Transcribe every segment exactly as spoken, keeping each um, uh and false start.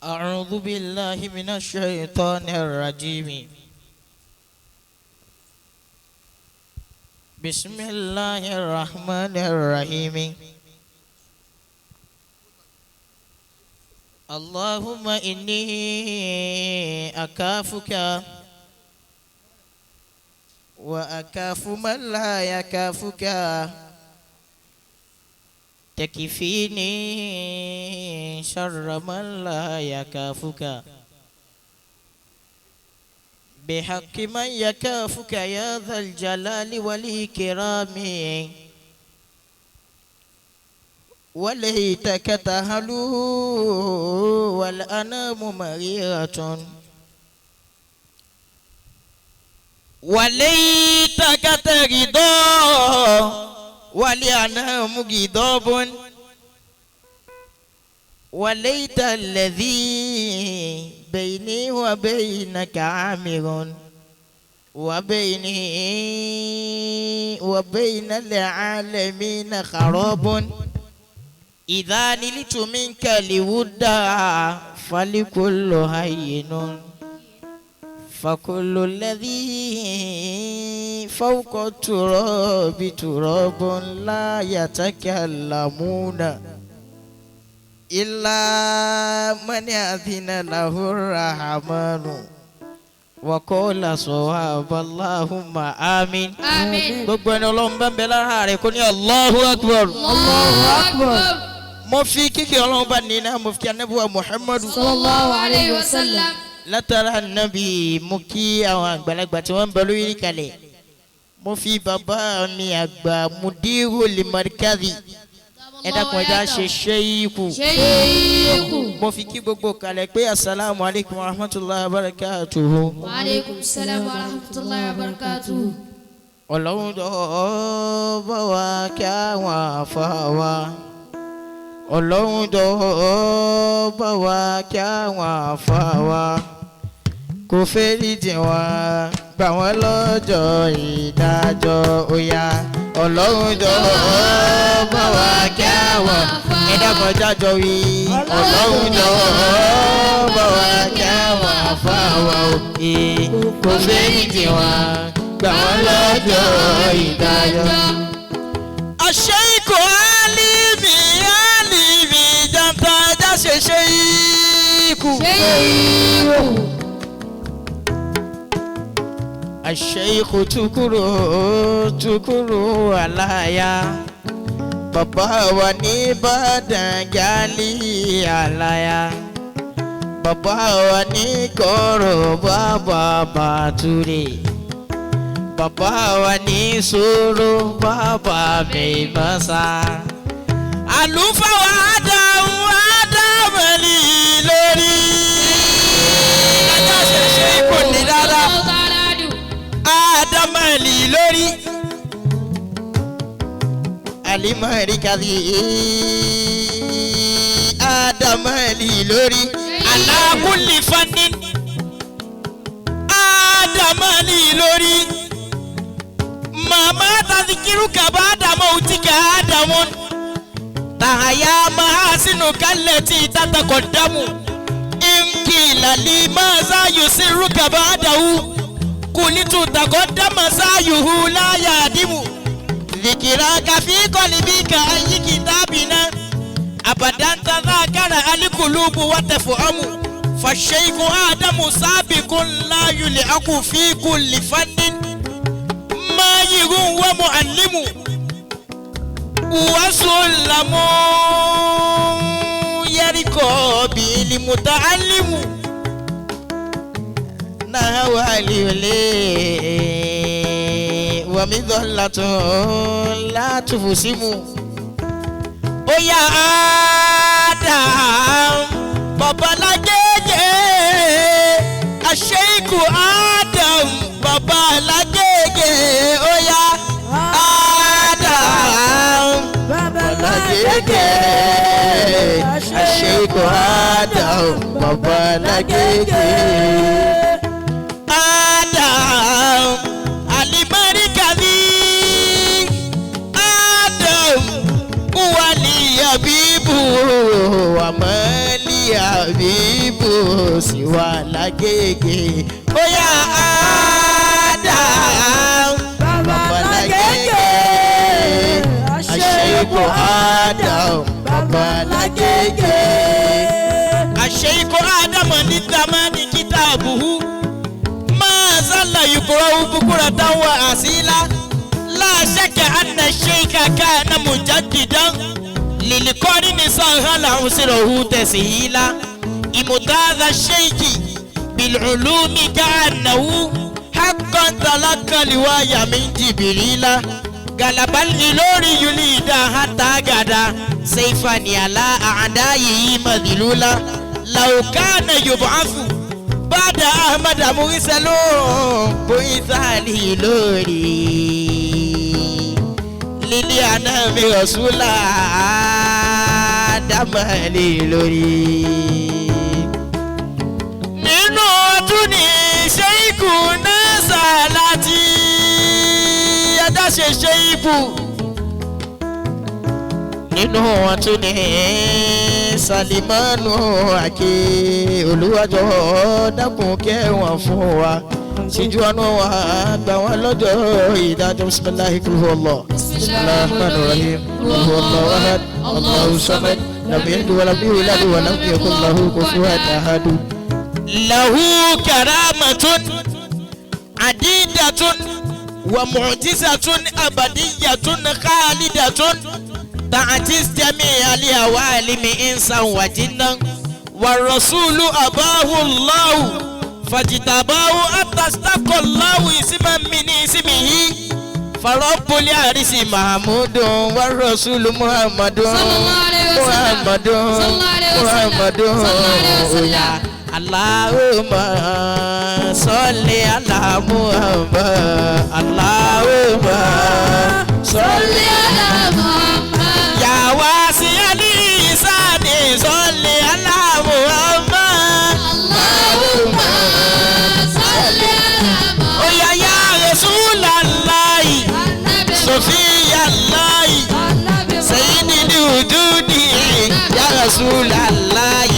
أعوذ بالله من الشيطان الرجيم. بسم الله الرحمن الرحيم. اللهم إني أخافك وأخاف من لا يخافك. تكفيني شر من لا يخافك. بحق من يخافك يا ذا الجلال والإكرام. وليتك تهلو والأنام مغيرة. وليتك ترضى والأنام غضاب. وليت الذي بيني وبينك عامر وبيني وبين العالمين خراب. إذا نلت منك الود فالكل هين، فكل الذي فوق التراب تراب، لا يتكلمون إلا من أذن له الرحمن وقال صوابا. اللهم آمين. Àmín. Gbogbo ẹni Ọlọ́run bá ń bẹ lára rẹ̀ kó ní Allahu Akbar. Allahu Akbar. Mo fi kíkí Ọlọ́run bá nínú, mo fi kí Ànábì wa Muhammadu. Sallallahu alayhi wa sallam. Látara Ànábì, mo kí àwọn àgbàlagbà tí wọ́n ń bẹ lórí ìkàlẹ̀. Mo fi bàbá mi àgbà Mudiru li Markazi. Ẹ dákun, ẹ já ṣe ṣéyíkù. Ṣéyíkù. Mo fi kí gbogbo kalẹ̀ pé asalaamu alaykum wa rahmatulahi wa barakatuhu. Wa alaykum salam wa rahmatulahi wa barakatuhu. Ọlọ́run jọ̀ọ́ bá wa kí àwọn àfa wa. Ọlọ́run jọ̀ọ́ bá wa kí àwọn àfa wa. Kó foríjì wọ́n, gbà wọ́n lọ́jọ́ ìdájọ́, ó yá. Ọlọ́run jọ̀ọ́ bá wa kí àwọn. Ẹ dákun, ẹ jẹ́ a jọ wí. Ọlọ́run jọ̀ọ́ bá wa kí àwọn àfa wa o. Ee, kó foríjì wọ́n, gbà wọ́n lọ́jọ́ ìdájọ́. Àṣeyíkò Álímì, Álímì Janta, já ṣe ṣéyíkù. Ṣéyíkù. Àṣeyíkò Tukuru, Tukuru Alaya. Bàbá wa ní Ìbàdàn, Gali Alaya. Bàbá wa ní Kọ̀rọ̀, Bàbá Bàtúrè. Bàbá wa ní Soro, Bàbá Mèmọ́sá. Àlùfáà wa Ádámù, Ádámù lè lórí. Ajá ṣe ṣe kò ní rárá. Ádámù lè lórí. Alimari kazi Ádámù lè lórí. Ala kulli fannin. Ádámù lè lórí. Màmá tazikiru kaba Ádámù òtíkà Ádámù. Tahaya mahasinu kallati tatakọ̀dámù. Nkìlá lè máa zá yòsí rúkà bá Ádámù. Kùnìtù takọ̀dámù zá yòhù láyà dìmù. Zikira kafi kọlìbí ka ayé kìtàbí náà. Àbàdàn tàzákàrà alikulubu wà tẹ̀fọ́ ọmú. Fàṣẹ́yìnkù Ádámù sábìkún láyùlẹ̀ akùfíkù lìfánì. Máyìrún wà mú àlímù. Wà sùn làmú yẹ́rìkọ́ bí lìmùtà álímù. Náà wà lìlẹ̀ wà mí dọ́là tún látùfù símù. Ó yá Adam, Baba Lágége, Àṣeyíkù Adam, Baba Lágége, ó yá Adam, Baba Lágége, Àṣeyíkù Adam, Baba Lágége. Adam, Alimarikazi, Adam, Wali Habibu, Amali Habibu sì wà lágége. Ó yá, Adam, bàbá lágége. Àṣeyíkò Adam, bàbá lágége. Àṣeyíkò Adam ní zamani kitabuhu. ما زال يقرأ بكرة وأصيلا. لا شك أن الشيخ كان مجددا للقرن سهل عسره تسهيلا. امتاز الشيخ بالعلوم كأنه حقا تلقى الوحي من جبريل. غلب الإلوري يليد حتى غدا سيفا على أعدائه مذلولا. لو كان يبعث بعد أحمد مرسل بعث الإلوري للأنام رسولا دم الإلوري. Nínú ọdún ni Ṣéíkù Násàlátì Adáṣe Ṣéíkù. Nínú wọn tún ni Salimanu Ake. Olúwa jọ̀ọ́ dákun kẹ́ wọn fún wa. Síjú àánú wa gbà wọ́n lọ́jọ́ ìdájọ́. بسم الله، قل هو الله. بسم الله الرحمن الرحيم. قل هو الله أحد. الله الصمد. لم يلد ولم يولد ولم يكن له كفوا أحد. له كرامة عديدة ومعجزة أبدية خالدة تعجز جميع العوالم إنسا وجنا. والرسول أباه الله فاجتباه حتى اشتق الله اسما من اسمه فرب العرش محمود والرسول محمد. صلى الله عليه وسلم. محمد. صلى الله عليه وسلم. محمد. صلى الله عليه وسلم. اللهم صل على محمد. اللهم صل على محمد. يا واسع الإحسان صل على محمد. اللهم صل على محمد. Ó yá, يا رسول الله. النبي. صفي الله. النبي. سيد الوجود. يا رسول الله.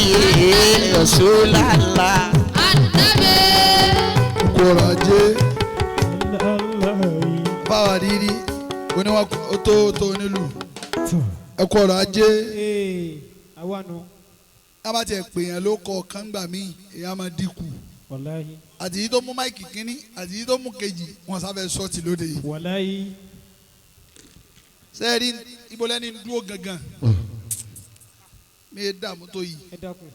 رسول الله. Ànábì. Kò rọ̀ ajé. Báwa rírí. Oníwà ó tó ó tó onílù. Ẹ kú ọ̀rọ̀ ajé. Ee, àwa nù. A bá tiẹ̀ pè yẹn ló kọ kángbà míì, èyí á máa dínkù. Wàláhì. Àti èyí tó mú máìkì kínní, àti èyí tó mú kejì, wọn sábẹ́ sọ́ọ̀tì lóde yìí. Wàláhì. Ṣé ẹ rí ibo lẹ́ni dúró gangan? Mi ì dààmú tó yìí. Ẹ dákun.